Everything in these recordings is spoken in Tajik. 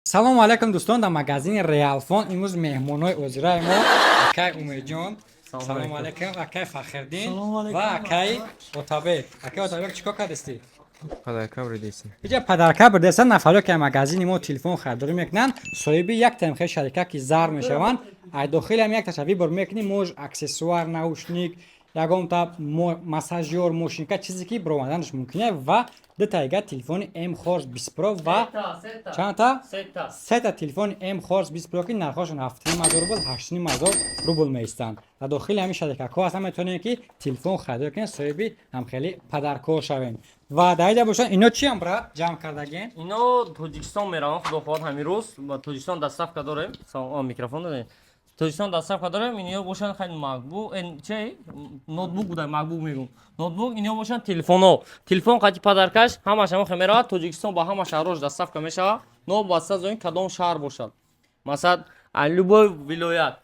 Салому алайкум, дӯстон. Дар магазини Реалфон имрӯз меҳмонҳои озираи мо: акай Умедҷон, салому алайкум, акай Фахриддин ва акай Отабек. Акай Отабек, чӣ кор кардастӣ? Подарка бурдесин. Иҷа подарка бурдеста. Нафаро ки магазини мо телефон харидорӣ мекунанд, соҳиби як тамхел шарика ки зар мешаванд. Ай дохили ҳам якташа выбор мекунӣ: мож аксессуар, наушник, ягонта массажёр, мошинка, чизе ки баромаданаш мумкин е, ва дутайга телефони М Хорс 20 Pro ва чандта, сета телефони М Хорс 20 Pro, ки нархошон 7,5 ҳазор рубл, 8,5 ҳазор рубл меистанд. Дар дохили ҳамин шарикакҳо ҳастан, метавонем ки телефон харидорӣ кунем, соҳиби ҳамхели подаркҳо шавем. Ва дар иҷа бошанд, ино чиам, брат, ҷамъ кардагин? Ино Тоҷикистон мераванд, худо хоҳад, ҳамин рӯз ба Тоҷикистон доставка дорем. Микрофон додем, Тоҷикистон доставка дорем. Ино бошанд хеле макбук, че, ноутбук буда, макбук мегум, ноутбук. Ино бошанд телефонҳо, телефон қати подаркаш, ҳамаш ҳамон меравад Тоҷикистон, ба ҳама шаҳрҳош доставка мешавад, новобаста аз он кадом шаҳр бошад, масалан, любой вилоят.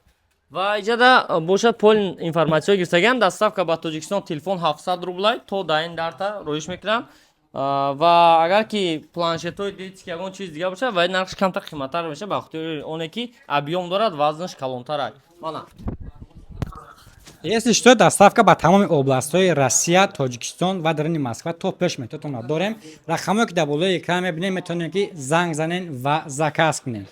Ва иҷада бошад пол информатсиё гирифтагиам. Доставка ба Тоҷикистон телефон 700 рублай то даин дарта роиш мекунам. Ва агар ки планшетҳои детский, ягон чиз дига бошад, ва нархш камтар қиматтар мешавад, ба хотири оне ки объём дорад, вазнаш калонтар. Мана. Если что, доставка ба тамоми областҳои Россия, Тоҷикистон ва даруни Москва то пеш метотонро дорем. Рақамое ки дар болои экран мебинем, метавонем ки занг занен ва заказ кунем.